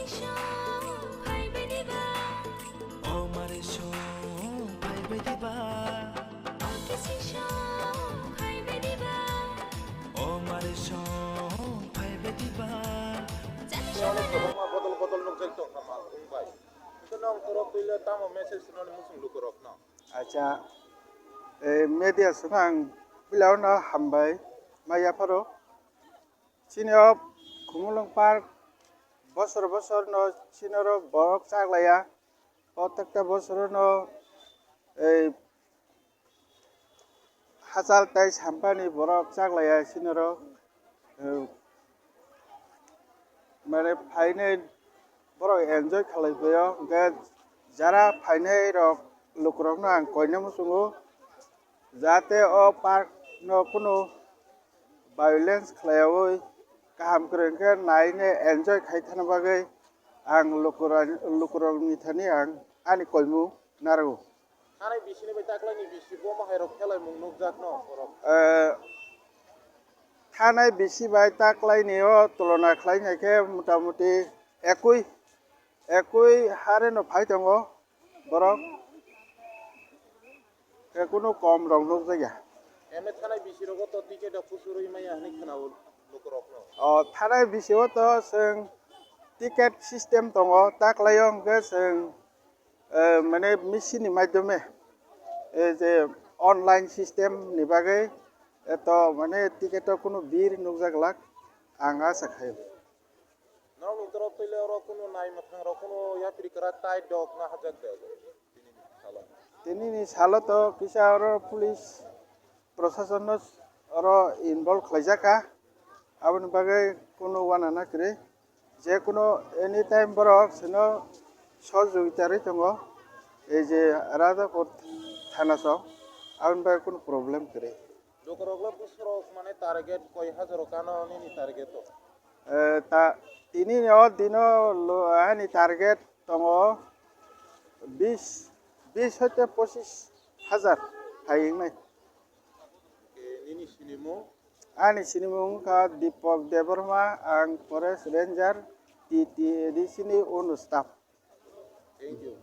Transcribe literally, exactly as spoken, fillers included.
Song phaibaidi ba? O mare song phaibaidi ba? O kisi song phaibaidi ba? O mare song phaibaidi ba? Jani Ni onek samana. Kwbangma bodol bodol nukjak tongkha mal wngbai. Hwnkhe nong torok twi le tamo message rwnani muchung lukurokno? Acha, eh, media songno ang puila no hambai ma yapharo. Chini o Khumulwng Park bosor bosor no chini oro borok chaklaiya. Protekta bosor no ei hachal tai sampani borok chaklaiya chini oro. Eh, mane phainai borok enjoy khalai phaio, hwnkhe jara phainai rok lukurokno ang koina muchungo, jate o park no kunu violence khlaiyaui kaham kwrwng khe naine enjoy khai thana bagwi ang lukurok, lukurokni thani ang ani koimung narwgo. Thanai bisini bai taklaini bisi bomo hai rok khelai mung nukjak no borok. Eh, thanai bisi bai taklaini o tulona khlai nai khe mota moti ekui, ekui hare no phai tongo borok. Khe kunu kom rok nukjak ya. Eme thanai bisi rogo to ticket rok kusurwi maya hinwi khwnao lukurokno. O thanai bisi o to chwng ticket system tongo, taklaio hwnkhe chwng eh, mane machine ni maidhyome, eh, je online system ni bagwi, eh, to mane ticket o kunu bir nukjak lak ang acha khaio. Norokni torok twi le oro kunu nai mwthang rok kunu yapri kwrak tai dok na hajak de. Tini ni salo to kisa oro police Proshasonno oro involve khlaijak kha, aboni bagwi kunu uanana kwrwi. Je kunu anytime borok chwngno sohojogita rwi tongo, ei je Radhapur thana song, aboni bagwi kunu problem kwrwi. Lukurokle bwswrok mane target koi hajaro kano nini target o? Eh, ta-, tini o dino lo-, ani target tongo bis, bis hoite pochis hajar hai wngnai. Ke nini sinimung? Ani sinimung wngkha Deepak Debbarma, ang Forest Ranger, T T A D C ni owner staff. Thank you.